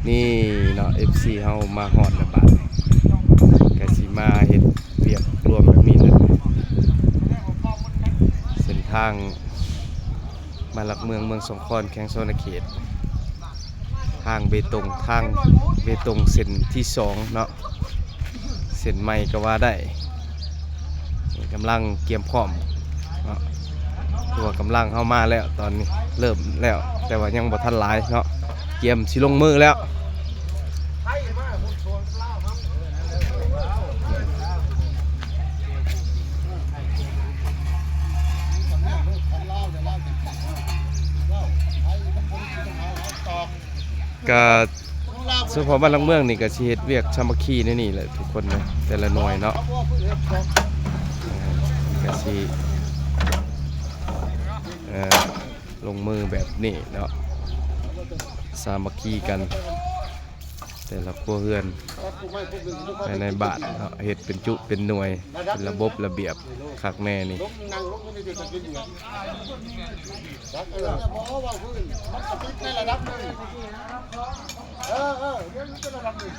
ນີ້ເນາະ ເອັຟຊີ ເຮົາມາຮອດແລ້ວບາດນີ້ ກະຊິມາເຮັດວຽກລວມແບບນີ້ແຫຼະ. ເສັ້ນທາງມາຫຼັກເມືອງ ເມືອງສອງຄອນ ແຂວງສະຫວັນນະເຂດ ທາງເບຕົງ ທາງເບຕົງເສັ້ນທີສອງເນາະ ເສັ້ນໃໝ່ກໍວ່າໄດ້. ກຳລັງກຽມພ້ອມເນາະ ຄືວ່າກຳລັງເຮົາມາແລ້ວ ຕອນນີ້ເລີ່ມແລ້ວ ແຕ່ວ່າຍັງບໍ່ທັນຫຼາຍເນາະ ກຽມຊິລົງມືແລ້ວ. ກະ ສະເພາະບ້ານຫຼັກເມືອງນີ້ກະຊິເຮັດວຽກສາມັກຄີໃນນີ້ແຫຼະທຸກຄົນເນາະ ແຕ່ລະໜ່ວຍເນາະ ເອີ ກະຊິ ເອີ ລົງມືແບບນີ້ເນາະ ສາມັກຄີກັນ ແຕ່ລະຄົວເຮືອນ ພາຍໃນບ້ານເນາະ ເຮັດເປັນຈຸເປັນໜ່ວຍ ເປັນລະບົບລະບຽບຄັກແນ່ນີ້. ເອີ ເອີ ດຽວນີ້ເປັນລະດັບໜຶ່ງ.